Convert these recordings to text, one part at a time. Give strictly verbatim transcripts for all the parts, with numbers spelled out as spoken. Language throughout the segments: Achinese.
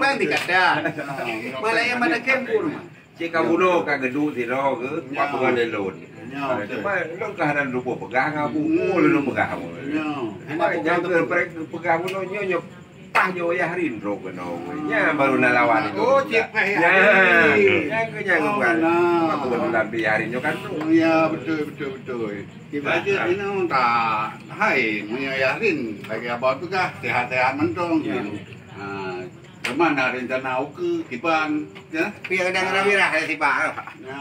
Bang dikata. Malah yang mana kempur mah. Cek ka bunoe ka geuduek sidroe keu, ya, papungan lé lôn. Ya, betul. Cuma lôn ka hana lôn peugah ngon Abu, hmm, lôn peugah Abu. Ya. Cuma nyang keu peugah bunoe nyoe, nyoe pah nyoe Yahrin trok keunoe. Nya baru na lawan itu. Oh, cek pah Yahrin. Nya, nya keu nyang bukan. Oh, nah. Aku baru lambi Yahrin nyoe kan. Oh, ya, betul, betul, betul. Tiba aja inoe tak hai, meunyoe Yahrin lagèe abah peugah, sehat-sehat mantong. Ya. Ha, Teuma na rencana ukeue kiban, ya? Piang dan Ramirah ya, si Bah. Ya.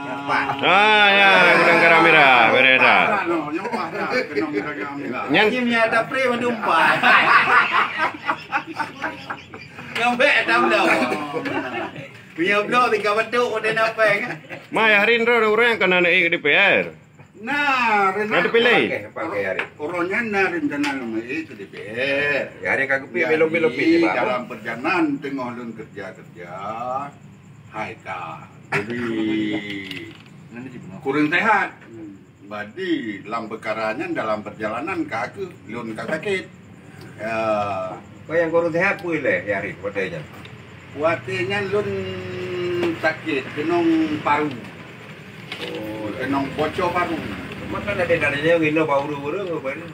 Ah, ya, Gudang Garam Mirah, beureda. Nyoe, nyoe, nyoe, nyoe, nyoe, nyoe. Nyan. Nyim ya ada pre mandum empat. Sampai ada belum. Punya blok tiga betuk udah napai kan? Ma, Yahrin droe ureueng kan aneuk ke D P R. Nah, Renat. Ada pilih. Pakai, pakai hari. Orang nyan na rencana nama eh ke D P R. Ya, hari ka geupilih. Jadi, belum-belum pilih, Pak. Dalam perjalanan tengah lôn kerja-kerja, hai ka. Jadi, kurang sehat. Hmm. Jadi, dalam perkara nyan, dalam perjalanan ka ke, lôn ka sakit. Ya. Kau yang kurang sehat pun leh, ya, hari, pada nyan. Watèe nyan lôn sakét keunong paru. Oh, keunong bocor paru. Maka ada dari dia ngilu bak ureueng-ureueng apa ni?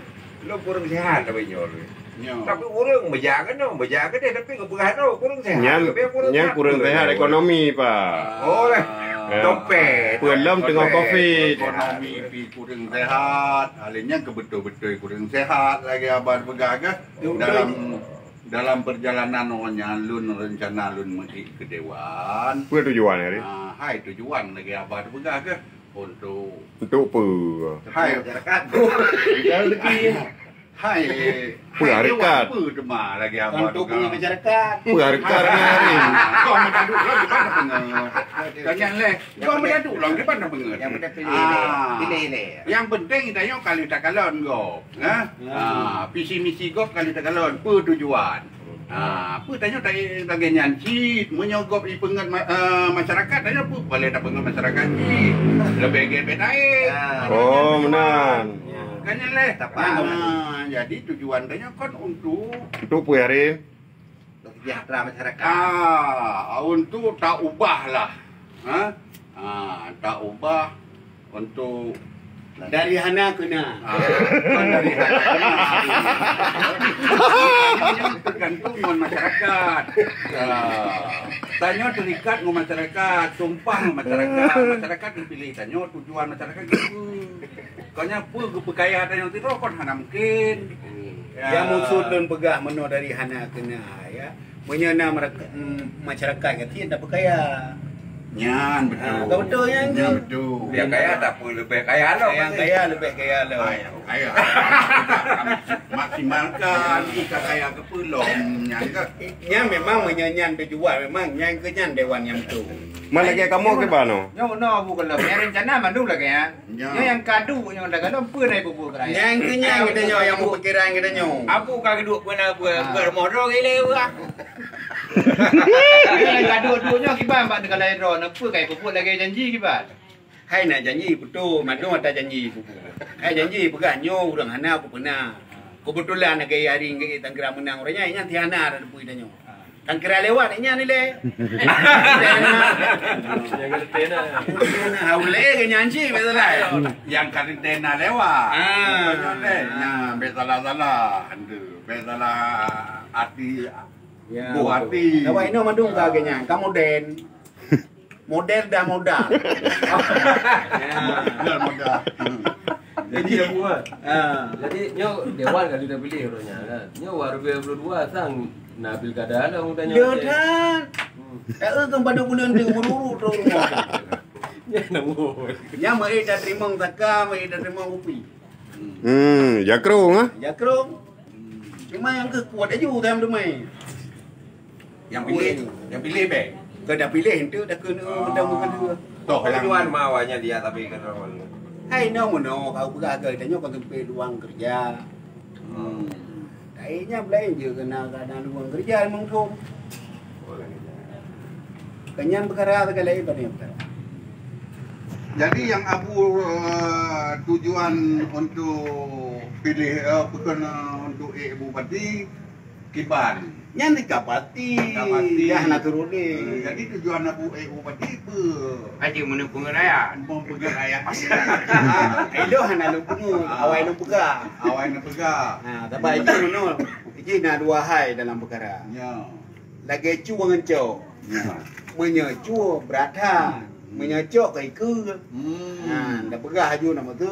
Lôn kurang sehat tapi nyoe. Nyo. Tapi ureueng meujak keunoe, meujak keudeh tapi geupeugah droe kurang sehat. Nyan, tapi kurang nyan sehat. Kurang sehat ekonomi, Pak. Oh, lah. Ya. Dompet. Peue lom teungoh dompet. Covid. Ekonomi pi kurang sehat. Alèh nyan keubeutôi-beutôi kurang sehat lagèe abah peugah keuh. Dalam Dalam perjalanan awak nyan lôn rencana lôn meuék keu dewan. Peue tujuan, Ari? Ah, hai tujuan lagèe abah teupeugah keuh untuk. Untuk peue? Hai. Masyarakat. Hai. Peue hai dewan, peue teuma lagèe abah untuk teupeugah. Peue masyarakat. Peue masyarakat, Ari? Kau meudaduk lom kiban dah peungeut. Kan nyan leh. Kau meudaduk lom kiban dah peungeut. Yang penting pilih ilèe. Ah. Pilih ilèe. Yang penting tanyoe ka lheueh takalon gob. Nah, ah, visi misi gob ka lheueh takalon, peue tujuan. Ah, peue tanyoe ta-, lagèe nyan cit, meunyoe gob ipeungeut ma-, eh, masyarakat, tanyoe peue paleng tapeungeut masyarakat cit. Leubeh gèt bèk taék. Oh, meunan. Kan nyan leh. Tepat. Ah, jadi tujuan tanyoe kon untuk. Untuk peue, Ari? Untuk sejahtera masyarakat. Ah, untuk taubah lah. Ha? Ah, taubah untuk dari hana keu na. Ah, bukan dari hana keu na. Tergantung ngon masyarakat. Ah, tanyoe terikat ngon masyarakat, tumpah ngon masyarakat. Masyarakat pilih tanyoe, tujuan masyarakat gitu. Kanya peue geupeukaya tanyoe sidroe kon hana mungkin. Hmm. Ya. Nyang maksud lôn peugah meunoe dari hana keu na, ya. Meunyoe na mereka, mm, masyarakat gaki dak peukaya. Nyan betul. Ha, ka betul nyan tu. Nyan betul. Nyang kaya dak peue leubeh kaya lom. Nyang kaya leubeh kaya lom. Ah, nyang kaya. Maksimalkan, ih ka kaya keu peue lom, nyan ka. Nyan memang meunyoe nyan tujuan memang nyan keu nyan dewan nyang betul. Man lagèe kamoe kiban nyoe? Nyoe, nyoe Abu Kalam. Nyang rencana mandum lagèe nyan. Nyoe. Nyoe nyang kadu nyang dah galom peue na ibu-bu keuraya. Nyang keu nyang kita nyoe nyang berpikiran kita nyoe. Abu ka duek peue na peue, ah, bukan rumoh droe ilèe bah. Hai, gaduh-duh nyoe kiban bak neukalai droe, neupeu kai peubuet lagèe janji kiban. Hai na janji beutôi, mandum ata janji peubuet. Hai janji peugah nyoe ureueng hana kupeuna. Keubeutulan lagèe hari nyoe Tanggerang meunang ureueng nyan, nyan si hana ada teupeu tanyoe. Tanggerang lewat nyan ilèe. Nyang ngerti dah. Nah, ulèe ke nyan cit, beutôi lah. Nyang ka teuntèe na lewat. Ah. Beutôi deh. Nah, bèk salah-salah. Aduh, bèk salah hati. Ya, buah betul. Hati. Awak inoe mandum ka ke nyan, ka moden. Model dah modal. Ya. Modal modal. Jadi, jadi, ya, buat. Ha. Jadi, nyoe dewan kan sudah pilih rohnya kan. Nyoe dua ribu dua puluh dua sang na pilkada lah orang tanya. Dia kan. Hmm. Eh, eh, kan pada bulan tu, buru-buru tu rumah. Ya, nama. Ya, mari dah terima saka, mari dah terima kopi. Hmm, jakrong ah. Jakrong. Cuma nyang keu kuat aju dalam rumah. Yang pilih, yang pilih bèk. Keu dah pilih tu dah kena dah meukeudua. Toh yang tuan mau awaknya dia tapi kena. Hai no meuno kau peugah ke tanyoe kau sempit luang kerja. Hmm. Kayaknya belain je kena kadang luang kerja memang tu. Kenyan perkara segala ibadah perkara. Jadi yang Abu eh, tujuan untuk pilih eh, bukan eh, untuk eh, Bupati kiban. Nyan di Kapati. Kapati. Dah nak turun ni. Eh, jadi tujuan Abu eh, Bupati apa? Aja mana pengeraya. Mau pengeraya pasti. Idoh hana lu pungut, awai lu pegang. Awai nak pegang. Ha, tapi itu menol. Iji na dua hai dalam perkara. Ya. Lagèe cu ngon cok. Ya. Meunyoe cu brat that, meunyoe cok ka ikeue. Hmm. Ha, dah peugah aju nama tu.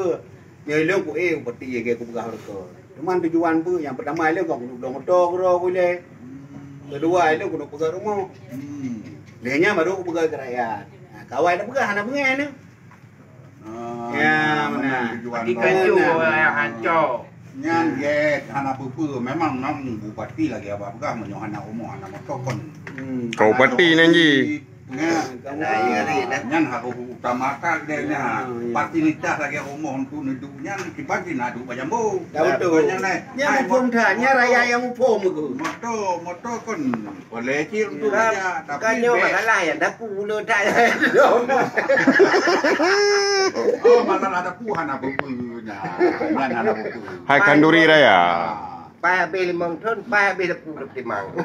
Nyoe lôn ku eh upeti lagèe ku peugah reutôh. Cuman tujuan peue nyang pertama lôn ka keuneuk bloe moto keudroe ku ilèe. Hmm. Kedua lôn keuneuk peugah rumoh. Hmm. Lheuh nyan baru ku peugah keu rakyat. Ha, kawai dah peugah hana beungèh ni. Ah, ya, meunan. Tujuan tapi kan tu orang yang hancur. Nyan gèt hana peue-peue. Memang nam bupati lagèe abah peugah meunyoe hana rumoh hana moto kon. Hmm. Kau pati nan ji. Nyan, nyan harus utamakan deh nyan. Ya, ya. Fasilitas lagèe rumoh untuk neuduk nyan kiban jih na duek bajambu. Ya, betul. Nyan, nyan muphom that, nyan rakyat nyang muphom tu. Moto, moto kon. Boleh cil tu raja, tapi kan nyoe masalah yang dapu mula tak. Oh, masalah dapu hana beupeu nya. Nyan hana beupeu. Hai khanduri raya. Pai habéh limong thon, pai habéh dapu dap timang.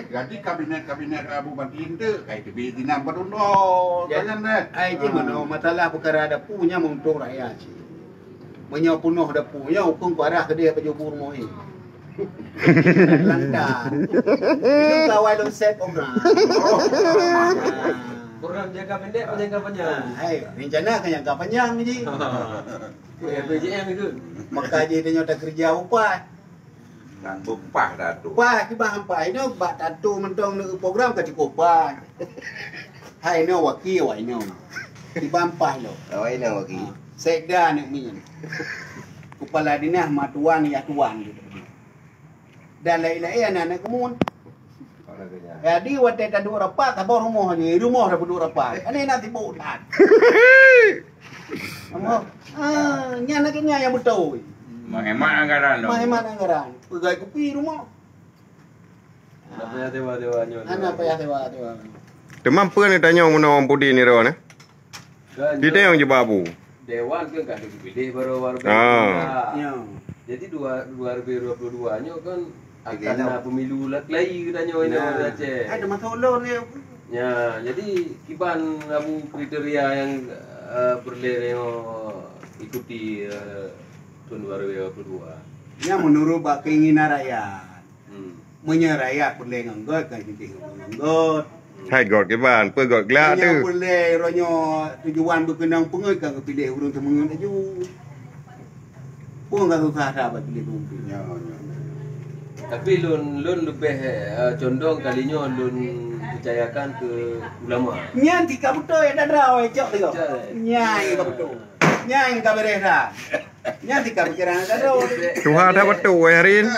Jadi kabinet-kabinet Abu Badi ente kai teubi dinam baduno. Jangan deh. Ai ti meuno masalah peukara dapu nya meuntong rakyat cit. Meunyoe peunoh dapu nyoe, ukeue ku arah keudeh baju bu rumoh nyoe. Lantak. Itu kawai lôn sep program. Program jangka pendek atau jangka panjang? Ah, hai, rencana kan jangka panjang ji. P J M itu. Maka ji tanyoe takeureuja upah. Kan beumpah dah tu. Pah kiban pah inoe bak tato mantong neu program ka cukup pah. Hai inoe waki awak inoe. Kiban pah lo. Awak inoe waki. Ha, sekda aneuk min. Kepala dinas matuan ya tuan gitu. Dan lain-lain anak-anak kemun. Jadi watèe taduek rapat, saboh rumoh ni, rumoh dah peuduek rapat. Kan nak sibuk that. Rumoh. Ah, nyan lagèe nyan nyang beutôi. Menghemat anggaran dong. Menghemat anggaran. Peugah kupi rumoh. Hana payah sewa-sewa nyoe. Hana payah sewa-sewa. Teuma peue ni tanyong meunoe Wan Pudi ni ro ni? Kan. Di tayong je babu. Dewan kan ka dipiléh baru baru. Ah. Ya. Jadi dua dua ribu dua puluh dua nyoe kan akan na pemilu lagi tanyoe nyoe Aceh. Ada masa ulur ni. Ya, jadi kiban abu kriteria yang uh, perlu ikuti uh, tahun dua ribu dua puluh dua. Yang menurut bak keinginan rakyat. Hmm. Meunyoe rakyat peureulèe ngon göt, kan jiteuh ngon göt. Hai göt kiban, peue göt glak tu? Meunyoe peureulèe uroe nyoe tujuan beukeunong peungeuet, kan geupiléh ureueng teumeungeuet laju. Peue ka susah that bak piléh peumimpin. Ya, ya. Tapi lôn lôn leubeh eh, condong kali nyoe lôn percayakan ke ulama. Nyan tika beutôi ya dadra wai cok tu. Nyan ka beutôi. Nyan ka beres dah. Nyan tika pikiran ka tu. Tuha dah betul weh Rin.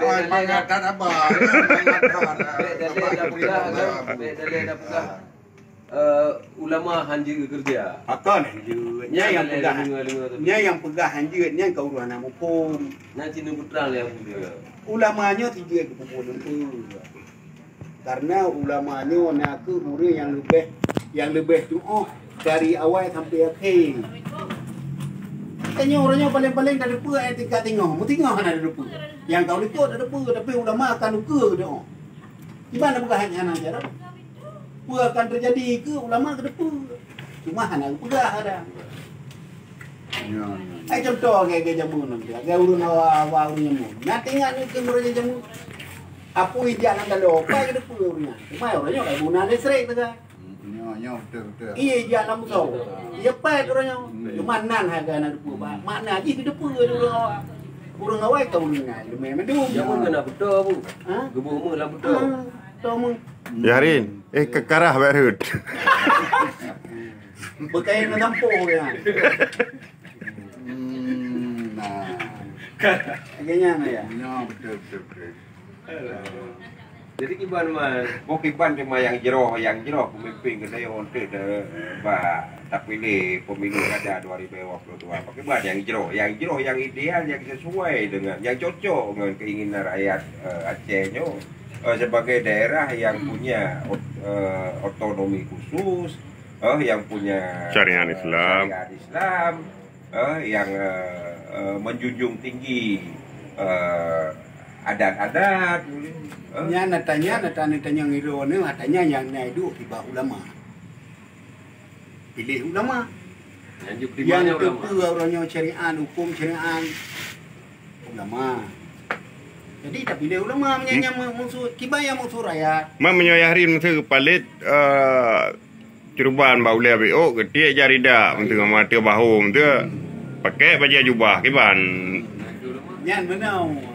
Tuan mangat dan abah. Bèk dalil dah peugah, bèk dalil dah peugah. Eh, ulama hanjeuet geukeureuja. Pakon hanjeuet. Nyan yang peugah. Nyan yang peugah hanjeuet nyan ka urusan aneuk muphom. Nyan cina putra lé Abu dia. Ulama nyoe sijeuet geupeubuet leumpeu. Karena ulama nyoe na kheueh ureuëng nyang leubeh, nyang leubeh tuoh dari awai sampai akhé. Tanyoe uroe nyoe paleng-paleng tadeupeu ayat tingkat singoh, meusingoh hana tadeupeu. Nyang ka likot tadeupeu, tapi ulama akan ukeue geudoe. Kiban na peugah hanya hana jaroe. Peue akan teujadi keu ulama geudeupeu. Cuma hana geupeugah ada. Ya, ya. Ai contoh lagèe, lagèe jameun lagèe ureueng awak-awak ureueng jameun. Na teuingat ni keu ureueng jameun. Apui jak lam taloe, pai geudeupeu ureueng nyan. Cuma ureueng nyoe ka guna listrik teuka. Nyoe, nyoe betul, betul. Iya jak lam musoh. Iya pai ureueng nyoe. Hmm. Cuma nan harga na deupeu. Makna jih geudeupeu ureueng awak. Ureueng awai ka ureueng nyan. Leumeh mandum. Jameun keunan beutôi, Bu. Ha? Geuboh meuh lam beutôi. Ha, beutôi meuh. Yahrin, eh, kekarah bak rhut. Beukayém ngon sampôh dia. Hmm, nah. Lagèe nyan ya. Nyoe beutôi, beutôi, beutôi. Jadi kiban man. Boh kiban cuma nyang jroh, nyang jroh pemimpin geutanyoe untuk de, ba, tapiléh pemilu kada dua ribu dua puluh dua. Boh kiban nyang jroh, nyang jroh, nyang ideal, nyang sesuai dengan, nyang cocok dengan keinginan rakyat, eh, Aceh nyoe. Eh, sebagai daerah yang punya ot-, eh, otonomi khusus, eh, yang punya, syariat eh, Islam. Syariat Islam, eh, yang, eh, eh, menjunjung tinggi, eh, adat-adat, eh. Nyan na tanya, na tanya, na tanya ngiru ni, na tanya nyang na idup di bawah ulama. Pilih ulama. Nyang jeuet Nyang terima ulama. Teupeu uroe nyoe syariat, hukum syariat, ulama. Jadi tapiléh ulama meunyo nyang mu-, musu, kiban nyang musu rakyat. Man meunyoe Yahrin meuseu geupalet, eh, curuban bak ulèe abéh ôk, geutiek jari dak meuseu ngon mata bahô meuseu. Pakai bajèe jubah kiban. Nyan meunoe.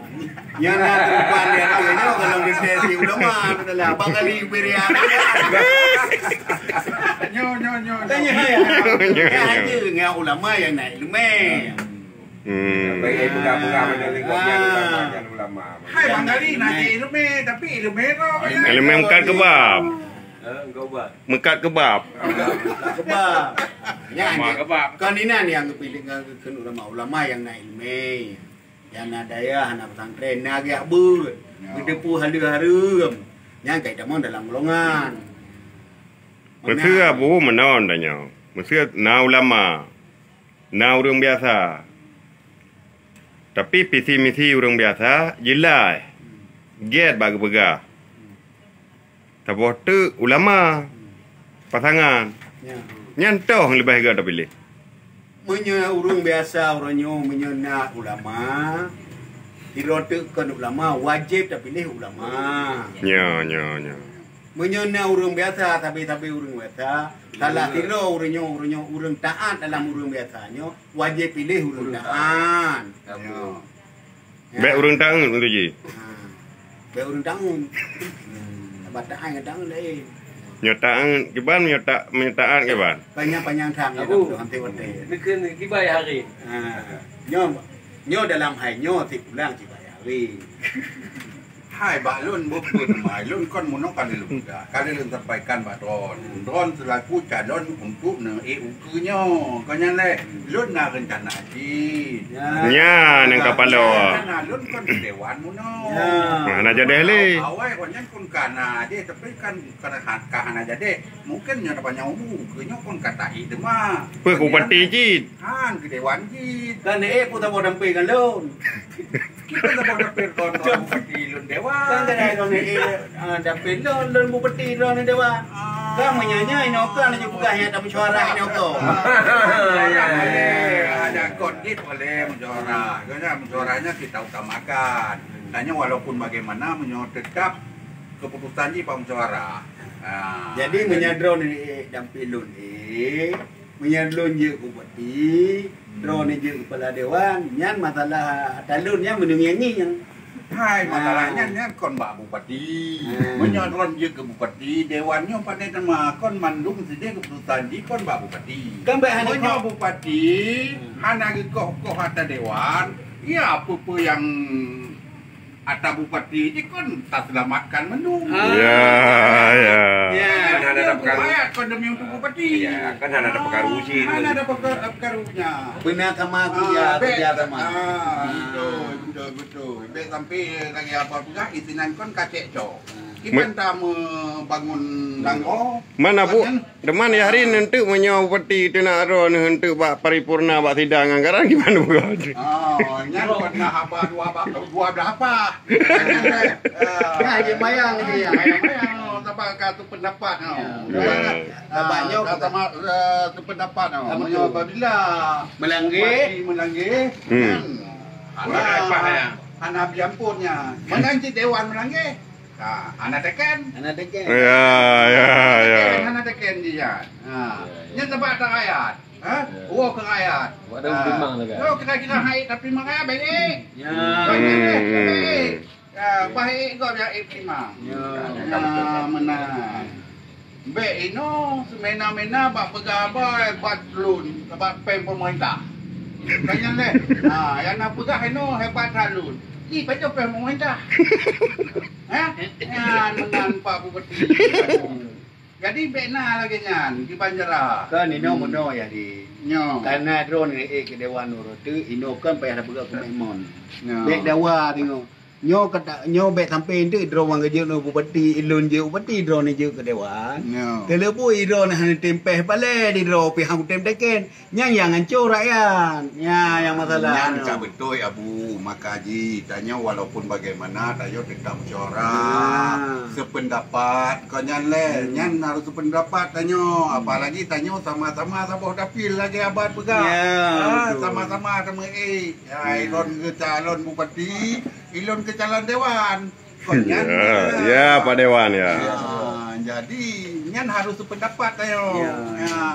Nyan na curuban dia tu nyoe kalau geutesi ulama adalah abang kali beri. Nyoe, nyoe, nyoe. Tanya ya. Nyoe, nyoe. Ya, aja ngon ulama nyang na ileumèe. Hmm. Bagi peugah-peugah macam ni, kau jangan ulama, jangan ulama. Hai, Bang Gali, nak cari ileumèe, tapi ileumèe tu apa? Ileumèe meukat keubab. Ha, enggak ubah. Meukat keubab. Keubab. Nyan, keubab. Kon inan nyang geupiléh ngon geukheun ulama, ulama nyang na ileumèe. Nyang na dayah, na pesantren, na geuyak beuet. Ya. Geuteupeu haleue hareuem. Nyan ka jitamong dalam golongan. Meuseu Abu meunan tanyoe. Meuseu na ulama. Na ureueng biasa. Tapi visi misi ureueng biasa jeulaih, gèt bak geupeugah. Saboh teuk ulama pasangan. Ya. Nyan toh leubeh gèt tapiléh. Meunyoe ureueng biasa uroe nyoe, meunyoe na ulama, sidroe teuk kon ulama, wajéb tapiléh ulama. Nyo, nyo, nyo. Meunyoe na ureueng biasa, sabe-sabe ureueng biasa, salah sidroe ureueng nyoe, ureueng nyoe, ureueng taat dalam ureueng biasa nyoe, wajéb piléh ureueng taat. Nyo. Bèk ureueng taat untuk jih. Ha. Bèk ureueng taat. Sabab taat ngon taat laén. Nyoe taat kiban, nyoe ta-, nyoe taat kiban. Panyang-panyang that, Abu. Hampir watèe. Nikeun kiban hari. Ha. Nyoe, nyoe dalam hai nyoe sipulang kiban hari. Hai, bak lôn bukon mai, lôn kon meunoe ka lôn peugah, ka lôn sampaikan bak droen. Droen seulaku calon untuk neuék ukeue nyoe. Kon nyan lé, lôn na reuncana jih. Ya. Nyan nyang kapalo. Karena lôn kon keu dewan meunoe. Ya. Nah, na jadeh lé. Awai kon nyan pun ka na jih, tapi kan ka, ka hana jadeh. Mungkin nyoe tapanyang umu, keu nyoe kon ka tahi teuma. Peue bupati cit? Han, keu dewan cit. Kan eh pun saboh dampé ngon lôn. Kita saboh dampé kon bupati lôn dewan. Kan kadang lôn eh, ah, dampé lôn, lôn bupati lôn dewan. Ah. Kan meunyoe nyoe inoe kan laju peugah nyang ada musyawarah inoe ko. Ah, ya, ya, ya. Ada kon jih boleh musyawarah. Kena musyawarahnya kita utamakan. Tanya walaupun bagaimana meunyoe tetap keputusan jih bak musyawarah. Ha. Jadi meunyoe droeneuh eh dampé lôn eh, meunyoe lôn jeuet bupati, droeneuh jeuet kepala dewan, nyan masalah ata lôn nyan meunyoe ngieng-ngieng. Hai, masalah nyan, nyan kon bak bupati. Ha. Meunyoe droeneuh jeuet keu bupati, dewan nyoe pandai teuma kon mandum sideh keputusan jih kon bak bupati. Kan bak hana meunyoe bupati hana geukoh-koh ata dewan, ya apa-apa nyang ata bupati jih kon taseulamatkan mandum. Ah. Ya, ya. Ya, kan hana ada pekaru. Kan demi untuk bupati. Ya, kan hana ada pekaru uji. Hana ada peka-, pekarunya. Beuna sama kerja, ah, kerja sama. Ah, betul, betul, betul. Bèk sampai lagi apa peugah, isinan kon kacek cok. Iban ta meubangun nanggroe. Mana, Bu? Nyan. Teuma Yahrin enteuk meunyoe bupati teunak droeneuh enteuk bak paripurna bak sidang anggaran gimana, Bu? Oh, nyan pernah haba dua ba-, dua belah apa? Nah, dia mayang ni, ya. Mayang-mayang, oh, sabab ka tu pendapat, oh. Ya. Ya. Ah, sama, eh, tu pendapat, oh. Apa tu? Meunyoe apabila melanggar, bupati melanggar, hmm, kan, hana, hana diampunnya. Mana cit dewan melanggar? Ha, hana teken. Hana teken. Ya, ya, ya. Hana teken, hana teken jih nyan. Ha. Ya, ya. Nyan sabab ata rakyat. Ha? Ya. Woe keu rakyat. Awak dah, ha, memang lagak. Yo, kira-kira hai tapi maka baik. Ya. Baik, hmm, baik. Ya, baik kau yang iktimang. Ya. Ya, menang. Bèk inoe seumena-mena bak peugah haba hebat lôn, hebat péng peumeurintah. Kan nyan lé. Ha, nyang na peugah inoe hebat that lôn. Ih, pajoh péng peumeurintah? Ha? Nyan meunan Pak Bupati. Jadi bèk na lagèe nyan, kiban cara. Kan inoe, hmm, meunoe, Yahrin. Nyoe. Karena droeneuh ék keu dewan uroe teuk, inoe kan payah tapeugah keumeung mon. Nyoe. Bèk dawa teungoh. Nyoe kata, nyoe bèk sampai enteuk droe nyang geujeuet ngon bupati, ilôn jeuet bupati, droeneuh jeuet keu dewan. Ya. Teuleubu droeneuh hana tem péh palé di droe pih han tem teken. Nyan nyang hanco rakyat. Nya nyang masalah. Nyan ka beutôi, Abu. Maka jih tanyoe walaupun bagaimana tanyoe tetap musyawarah. Ah. Sependapat kon nyan lé. Hmm. Nyan harus sependapat tanyoe. Hmm. Apalagi tanyoe sama-sama saboh dapil lagèe Abang peugah. Ya, ah, betul. Sama-sama sama, eh. Ya, hmm, ilôn keu calon bupati, ilôn keu calon dewan. Kon nyan. Ya, ya, Pak Dewan, ya. Ya, jadi nyan harus sependapat ayo. Ya. Ya.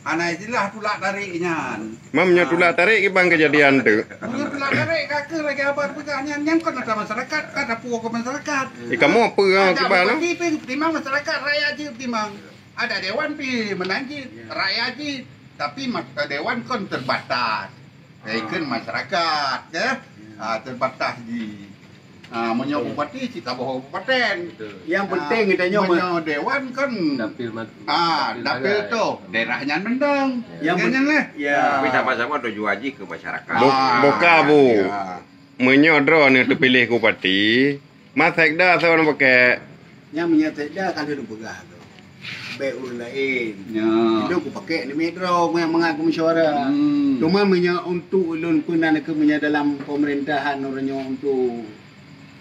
Hana istilah tulak tarik nyan. Mam, nyoe, ah, tulak tarik kiban kejadian tu. Nyoe tulak tarik ka keuh lagèe haba peugah nyan, nyan kon atra masyarakat, ka dapur keu masyarakat. Eh, kamoe apa, ah, kiban, bupati pih timang masyarakat, rakyat jih timang. Ada dewan pih meunan jih, ya, rakyat jih. Tapi masa dewan kon terbatas. Ikheun masyarakat, eh? Ah, terbatas jih. Ah, meunyoe bupati, cit saboh kabupaten. Betul. Yang penting kita nyoe, meunyoe dewan kan, dapil mat-, ah, dapil tu, daerah nyan mantong. Yang nyan leh. Ya. Tapi sama-sama tujuan jih keu masyarakat. Bo-, ah, boka, Bu. Ya. Meunyoe droeneuh teupiléh keu bupati, Ma sekda soe nyang pakèk? Nyang meunyoe sekda ka lheueh lôn peugah tu. Bèk ureueng laén. Ya. Itu kupakèk aneuk miet droe meunyoe mangat keu musyawarah. Hmm. Cuma meunyoe untuk ulôn peunan keu meunyoe dalam pemerintahan uroe nyoe untuk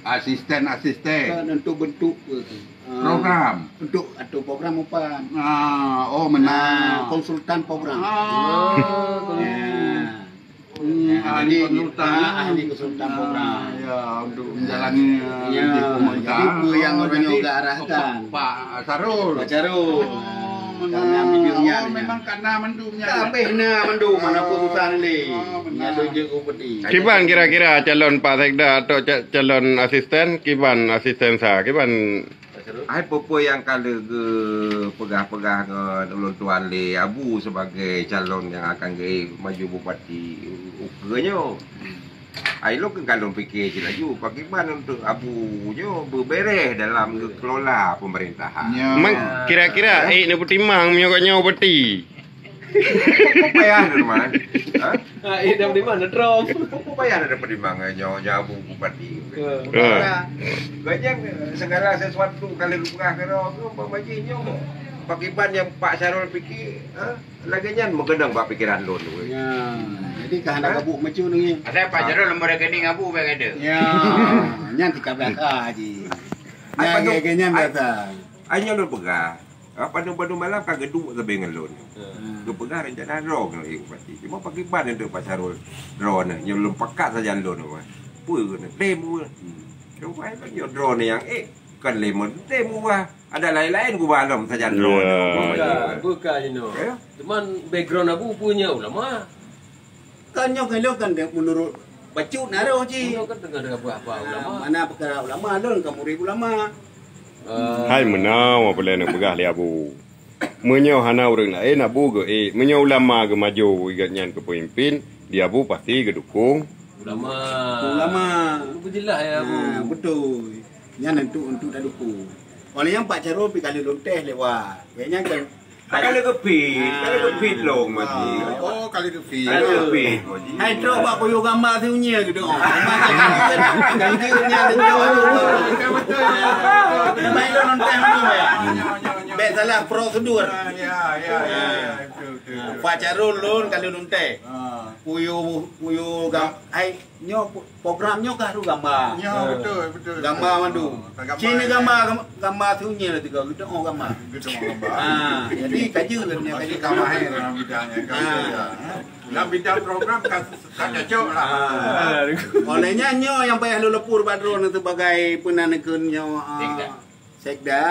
asisten-asisten. Kan untuk bentuk ke? Ah, program. Untuk atau program apa? Ah, oh, meunan. Ah, konsultan program. Ah. Ya. Hmm, ya, ahli jadi, konsultan. Ah, ahli konsultan program. Ah, ya, untuk menjalani, eh, ya, di pemerintah. Jadi, peue nyang, oh, ureueng nyoe jadi, geuarahkan? Pak, Pak Sarul. Pak Sarul. Oh, karena memang, beliau, oh, ya, memang karena mandum nyan. Tapi na mandum, mana, oh, keputusan ni. Oh, benar. Ya, tu je upeti. Kiban kira-kira calon Pak Sekda atau ca-, calon asisten, kiban asisten sa, kiban Ai peue-peue nyang ka lheueh geupeugah-peugah ngon ulôn tuan lé Abu sebagai calon nyang akan geuék maju bupati ukeue nyoe. Ai lôn keuh ka lôn pike cit laju, pakriban untuk Abu nyoe beubeureh dalam geukelola pemerintahan. Nyoe. Memang kira-kira, eh, ék neupeutimang meunyoe gobnyoe bupati. Peue payah na teuma? Ha? Ah, eh, dah di mana, Trom? Peue payah na peutimang nyoe, nyoe Abu Bupati. Ya. Ya. Gobnyan segala sesuatu ka lheueh geupeugah keudroe, umpama jih nyoe. Pakriban nyang Pak Syarul pike, ha? Lagèe nyan meukeunong bak pikeran lôn. Ya. Jadi ka hana, ha? Ka buet macam ni. Ada Pak Syarul nombor rekening Abu bèk ada. Ya. Nyan tika belaka jih. Apa tu? Nyan, lagèe nyan biasa. Ai nyoe lôn peugah. Ah, padum-padum malam ka geuduek sabe ngon lôn. Hmm. Geupeugah rencana droe ngon lôn bupati. Cuma pakriban untuk Pak Syarul droeneuh, nyoe lôn pakat sajan lôn apa. Peue keuneuk? Demo. Hmm. Cuma nyoe droeneuh nyang ék, kon lé mon demo bah. Ada laén-laén gubah lom sajan droeneuh. Ya. Bukan, bukan inoe. Ya? Cuman background Abu punya ulama. Kan nyoe ka lôn kan menurut bacut na roh jih. Nyoe kan teungoh, teungoh beuhaba ulama. Mana peukara ulama, lôn ka murit ulama. Ah. Hai meunan, apa lé neupeugah lé Abu. Meunyoe hana ureueng laén, Abu geuék. Meunyoe ulama geumaju, gobnyan keu peumimpin, di Abu pasti geudukong. Ulama. Ulama. Itu jelas ya, Abu. Ha, betul. Nyan untuk, untuk tadukong. Oleh nyan Pak Syarul pi kali lôn teh lewat. Kayaknya kan Kali keupit, kali keupit long mati. Oh, kali keupit. Kali keupit. Hai trok bak puyuh gamba si unyil gitu. Oh, macam kan. Ganti unyil tu. Main lo nonton tu ya. Bek salah prosedur. Ya, ya, ya, ya. Betul, betul, betul. Pak Carul lôn kali nonton. Ah. Puyuh, puyuh gam-, hai Nyoe pu-, program nyoe ka harôh gamba. Nyoe, betul, betul, betul. Gamba mandum. Oh, gamba. Cina gamba, gam-, gamba tu nyoe lah tiga. Kita oh gamba. Kita oh gamba. Ha, jadi kaji lah dia kaji. Masih ka mahir dalam bidang nyan, kan? Ha. Dalam bidang program kan, kan cocok lah. Ha. Oleh nyan nyoe nyang payah lôn leupur bak droeneuh sebagai peunan kheun nyoe, ha. Sekda. Sekda,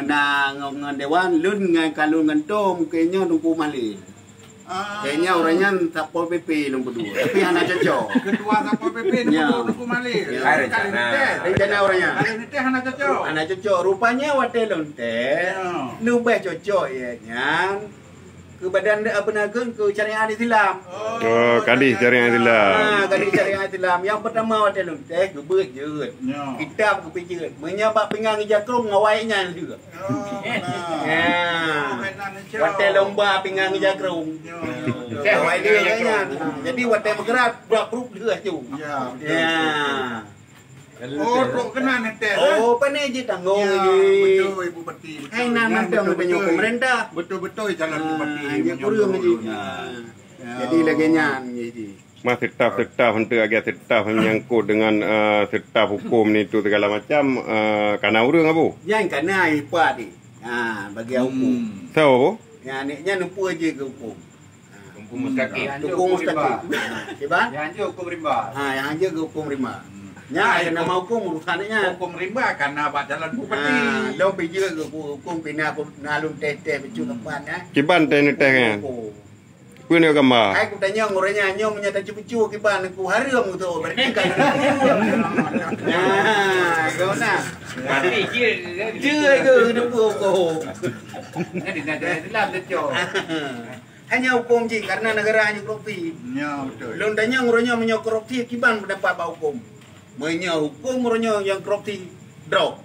na ngon, ngon dewan, lôn ngon kalon ngon tom, keu nyoe Teungku Malin. Ah. Kayaknya orang nyan Satpol P P lôn peudua, tapi hana cocok. Ketua Satpol P P lôn peudua, Teungku Malin. Ya. Kali niteh. Rencana orang nyan. Kali niteh hana cocok. Hana cocok. Rupanya watèe lôn teh, leubeh cocok ya nyan. Keu badan de-, apa nak kheun, keu syariat Islam. Oh, kadis syariat Islam. Ha, kadis syariat Islam. Yang pertama watèe lôn teh, geubeuet jeuet. Ya. Kitab geupijeuet. Meunyo bak pingan ija krông, ngawai nyan juga. Oh, benar. Ya. Oh, benar, Cok. Watèe lomba pingan ija krông. Ya. Ngawai dia kan nyan. Jadi watèe meugerak, brak-bruk dia tu. Ya, betul, betul, betul. Oh, trok keunan neuteh, eh? Oh, pandai jih tanggong jih. Ya, betul, Ibu Bupati. Betul. Hai, nyan, nyan, betul, betul. Pemerintah. Betul-betul calon bupati. Ah, dia kurang jih. Ya. Jadi lagèe nyan jih. Mas, staff-staff untuk agak staff menyangkut dengan, eh, staff hukum ni tu segala macam, eh, kana ureueng, Abu? Nyan kana ipat ni. Ha, bagian hukum. Hmm. Siapa, Abu? Nyan, nyan nupu aja ke hukum. Teungku Mustaqim. Teungku Mustaqim. Kiban? Nyang hanjeuet hukum rimba. Ha, nyang hanjeuet hukum rimba. Hmm. Nyan ada nama hukum urusan nyan. Hukum rimba kana bak calon bupati. Ha, lôn pijeuet ke hukum pina na lôn teh-teh bacut tempat, eh. Kiban teh neuteh nyan? Hukum. Peue neuk gamba? Hai kutanyong ureueng nyan, nyoe meunyo tacucu kiban ku hareuem tu, berarti kan. Nah, kau nah. Berarti dia, dia, dia ke depan hukum. Kan dia nak dalam dia cok. Hanya hukum jih karena negara hanya korupsi. Ya, betul. Lôn tanyong uroe nyoe meunyoe korupsi kiban pendapat bak hukum. Meunyoe hukum uroe nyoe nyang korupsi drop.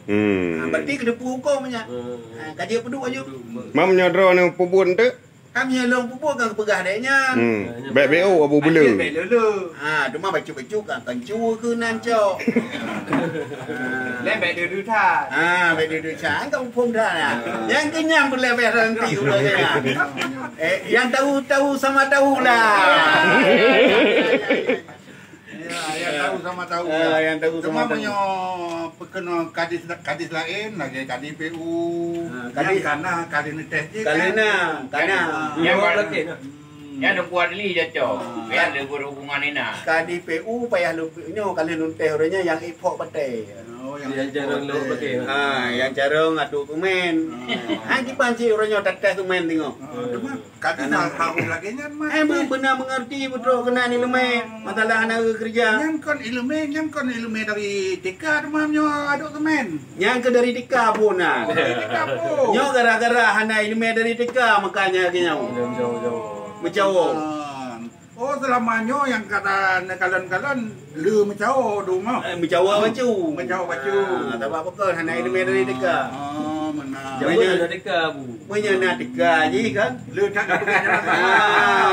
Hmm. Ha, berarti keuneuk hukum nya. Hmm. Ha, kaji peuduek aju. Mam nyoe droeneuh peubuet enteuk? Kami lôn peubuet kan peugah dek nyan. Hmm. Baik B O Abu Bele. Baik lulu. Ha, cuma bacut-bacut kan kan cue keunan cok. Lem baik dudu that. Ha, baik dudu that. Kan hukum dah. Yang kenyang boleh bayar nanti udah ya. Eh, yang tahu tahu sama tahu lah. Ya, yang tahu sama tahu lah. Ah, yang tahu sama tahu. Cuma meunyoe peukeunoe kadis, kadis laén lagèe kadi P U. Ah, kadis. Yang kana, kadi neuteh jih. Kali kan? Na, kana. Yang baru lagi. Hmm. Yang nak buat li jatuh. Ah. Biar dia berhubungan ni nak. Kadi P U payah lu nyoe kali neuteh ureueng nyan yang ipok patai. Oh, yang ipok patai. Yang jarang lewat patai. Ah, yang jarang atu kumen. Ah. Hang kiban cit ureueng nyoe teuteh kumen tengok. Ah, cuma Kadang harus lagèe nyan mah. Eh, be-, beuna mengerti beutôi keunan ileumèe masalah hana keureuja. Nyan kon ileumèe, nyan kon ileumèe dari T K teuma nyoe aduk semen. Nyan keu dari T K pun na. Oh, dari T K pun. Nyoe gara-gara hana ileumèe dari T K makanya keu nyoe. Meucawo. Ah. Oh, selama nyoe nyang kata neukalon-kalon le meucawo dong nyoe. Eh, meucawo bacut. Meucawo bacut. Ah, tabak pakon hana ileumèe dari T K. Oh, meunan. Jawa ada T K, Bu. Meunyoe na T K jih kan. Le that geupeugah jalan tengah. Ah.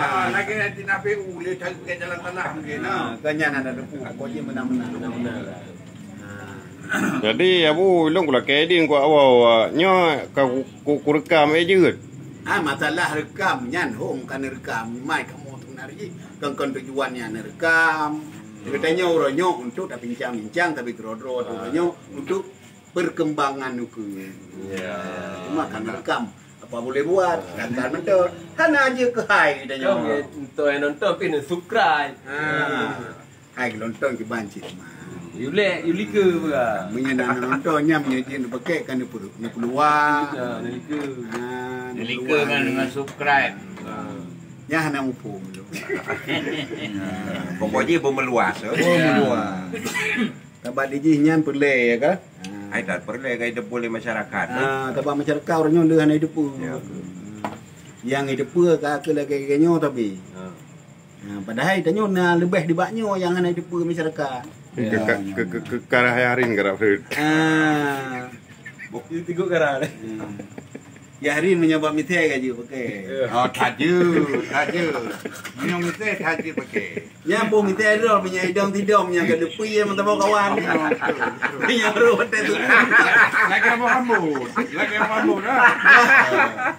Ah, lagèe tina P U, le that geupeugah jalan tengah mungkin. Ah, kan nyan ada depu, pokok jih menang-menang. Menang-menang. Ah. Jadi, Abu, ilôn kulakèe idin ku awai, nyoe ka ku, ku, kurekam, eh, jeuet. Ah, masalah rekam nyan, hom ka neurekam, mai kamoe tu nari, kon, kon tujuan nyan neurekam. Geutanyoe uroe nyoe untuk tabincang-bincang, tapi keudroe-droe tu uroe nyoe untuk perkembangan ukeue. Ya. Cuma kan rekam, apa boleh buat, kan, kan betul. Hana aja keuhai kita nyoe. Untuk yang nonton pih subscribe. Ha. Hai nonton kiban cit mah. Yulek, yulike pula. Meunyoe nak nonton nyan meunyoe jih neupakè kan neupeu-, neupeuluah. Ya, neulike. Ha, neulike neupeu-, kan dengan subscribe. Ha. Nyan hana muphom. Pokok jih beumeuluas, oh. Beumeuluas. Tabak di jih nyan peureulèe, ya kan? Hai that peureulèe ka jiteupeue lé masyarakat, eh? Ah, tabak masyarakat ureueng nyoe le hana jiteupeue. Ya. Nyang jiteupeue ka keu lagèe-lagèe nyoe tapi. Ha. Ha, padahai tanyoe na leubeh dibak nyoe nyang hana jiteupeue masyarakat. Ke, ke, ke, ke, ke, karah yarin karah. Ah. Bukti tiga karah. Hmm. Yahrin meunyoe bak misai ka jeuet pakai. Oh, tajeuet, tajeuet. Meunyoe misai tajeuet pakai. Nyan boh misai droe, meunyoe idong sidong nyang ka leupie meusaboh kawan. Meunyoe roh watèe tu. Lagèe boh rambut. Lagèe boh rambut dah.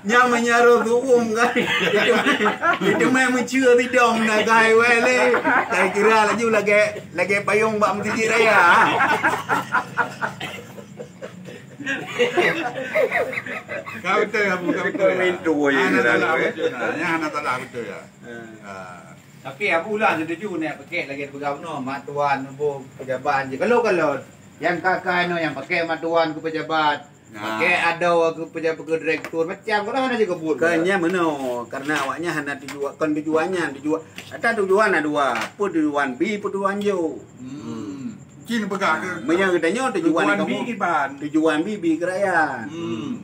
Nyan meunyoe roh su'um kan. Itu, itu main meucue sidong na kai wai lé. Kai kira laju lagèe, lagèe payong bak meuseujid raya. Ka beutôi, Abu, ka beutôi. Mintu je. Hana salah beutôi, nah. Nyan hana salah beutôi, ya. Ha. Tapi Abu lah setuju nak pakai lagèe peugah bunoe, mak tuan, boh pejabat je. Kalau-kalau nyang ka-ka nyoe nyang pakai mak tuan keu pejabat, pakai adoe keu pejabat, keu direktur, macam kalau hana juga buet. Kan nyan meunoe, karena awaknyan hana tujuan, kon tujuan nyan, tujuan, ata tujuan na dua, peue tujuan bi, peue tujuan jok. Hmm. Cin peugah ke? Meunyoe geutanyoe tujuan kamoe, tujuan bi, bi keu rakyat. Hmm.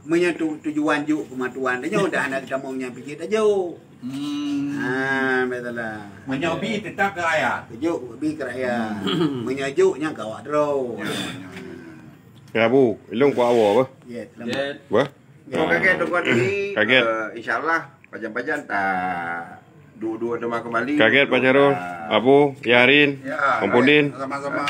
Meunyoe tu, tujuan jok keu mak tuan tanyoe, dah hana geutamong nyang pijit tajok. Hmm. Ha, beutôi lah. Meunyoe bi tetap keu rakyat. Jok bi keu rakyat. Meunyoe jok nyan keu awak droe. Ya, ya, ya. Ya, Bu, ilong puak awoe apa? Ya, selamat. Apa? Kagèt tuan-tuan ni, kagèt. Eh, insya-Allah pajan-pajan ta dua-dua teuma kembali. Kagèt, Pak Syarul, Abu, Yahrin, Kompolin. Sama-sama.